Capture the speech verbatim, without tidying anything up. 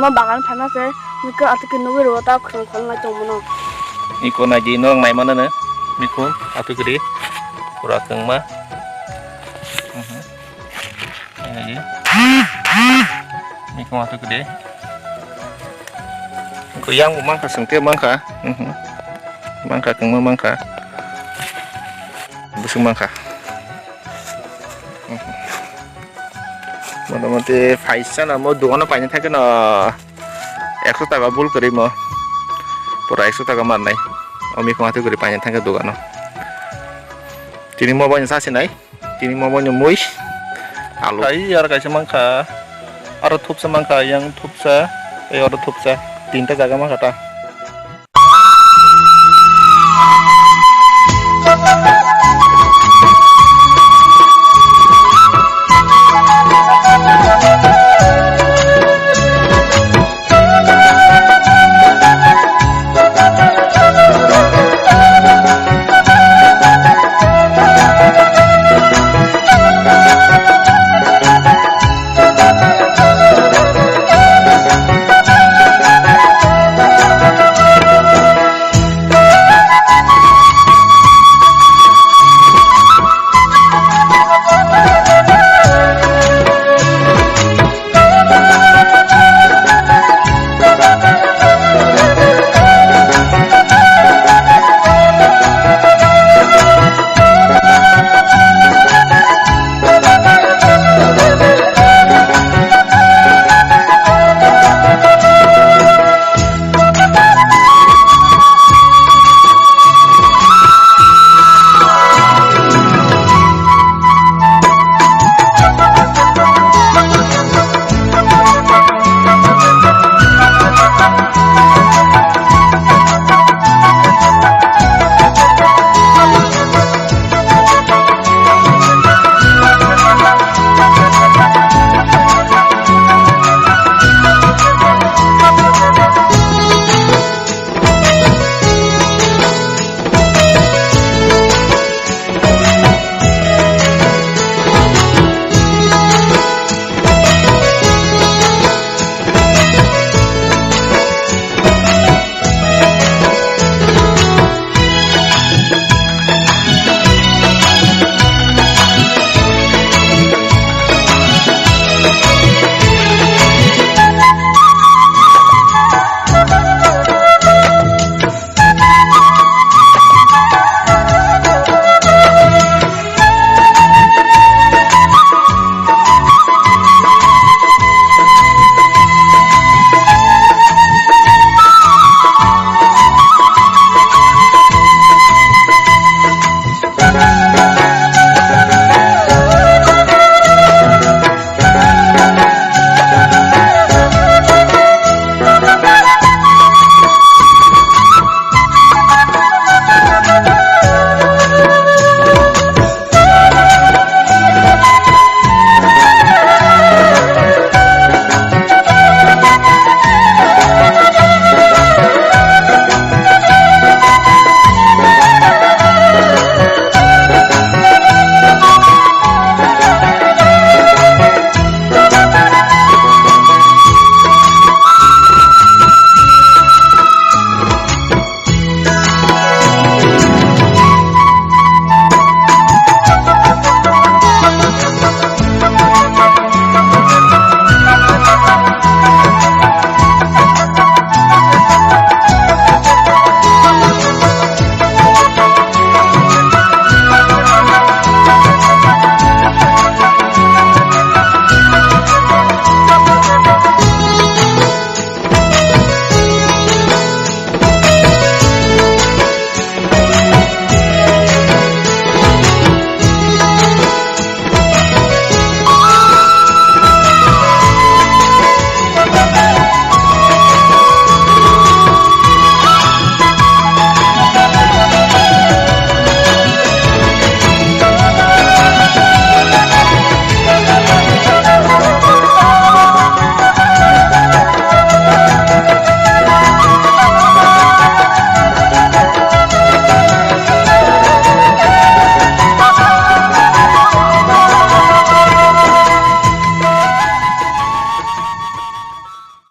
Ma bagan phana se, mikro atuki nugwi rwo ta khwrwng khwrwng lai tongmano. Iko naidi norok naimano no, mikhun atuki ri, pura kwngma. Mhm. Naidi. Mikhun atuki ri. Iko yang bo mankha, sengke mankha. Mhm. Mankha, kwngma mankha. Busuk mankha. Motamoti phaisa no mo dogano paina thangkhe no ekso taka bul kwrwi mo. Pura ekso taka mannai. O mikhung atwi kwrwi paina thangkhe dogano. Tini mo boino sasinai. Tini mo boino mui. Alu. Ai yar kaisa mankha. Aro thupsa mankha, yang thupsa, tei oro thupsa. Tinta jaga mankha ta.